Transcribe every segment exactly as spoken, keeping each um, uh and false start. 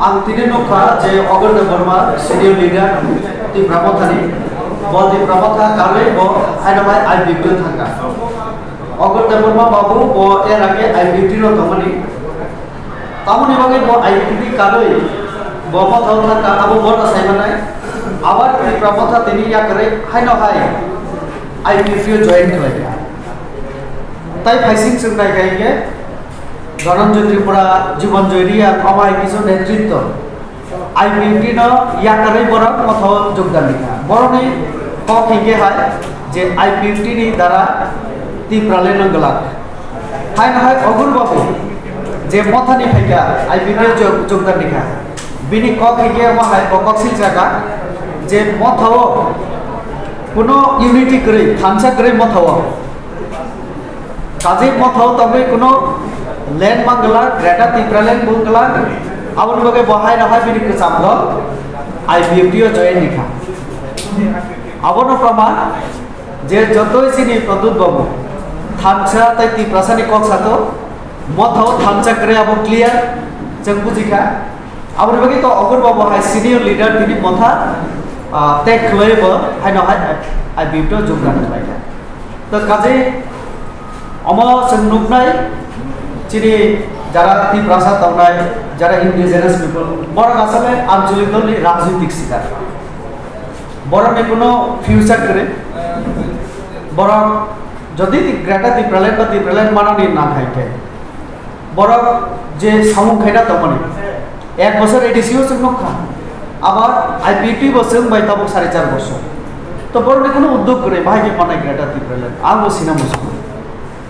Ang tini nukha je Ogor Debbarma, senior leader Tipra Mothani, bo Tipra Motha karwi bo haino hai I P F T o thangkha. Ogor Debbarma babu bo er age I P F T no tongmani. Tamoni bagwi bo I P F T karwi bo Motha o thangkha, abo bono saimanai. Abar Tipra Motha tini yakarwi haino hai I P F T o join khlaikha. Tai phaising chwng naikha hinkhe Dhananjay Tripura, Jiban Joy Reang, omo hai kisu netritto I P F T no yakarwi borok Motha o jogdan rikha. Borokni kok hinkhe hai je I P F T ni dara Tipraland no glak. Haino hai Ogor babu je Mothani phaikha I P F T o jog-, jogdan rikha. Bini kok hinkhe omo hai bo kok silchakha je Motha o kuno unity kwrwi, thansa kwrwi Motha o. Kaje Motha o tongwi kuno land manglak, Greater Tipraland manglak, aboni bagwi bo haino hai bini kwcham dol I P F T o join rikha. Abono proman je jotoi chini Pradyut babu thansa tai Tiprasa ni kok sato, Motha o thansa kwrwi abo clear chwng bujikha. Aboni bagwi to Ogor babu hai senior leader tini Motha, ah, tag khwlaiwi bo haino hai I P F T o jogdan khlaikha. To kaje omo chwng nuknai chini jara Tiprasa tongnai, jara indigenous people, borok asole ancholik dolni rajnitik sikar. Borokni kuno future kwrwi. Borok jodi Greater Tipraland ba Tipraland manani nang hai khe, borok je samung khaina tongmani, ek bosor A D C o chwng nukha, abar I P F T bo chwng bai tabuk sare char bosor. To borokni kuno uddog kwrwi, bahai khe manai Greater Tipraland, ang bo sina muchungo.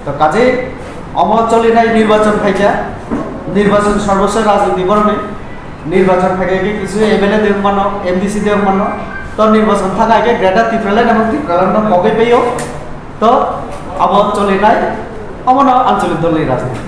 To kaje omo cholinai nirbachon phaikha, nirbachon sarbosso rajniti borokni, nirbachon phaikha khe kisu M L A de wngmano, M D C de wngmano, to nirbachon thangkha khe Greater Tipraland ebong Tipraland no kogwi paio, to abo cholinai, omono ancholik dolni rajniti.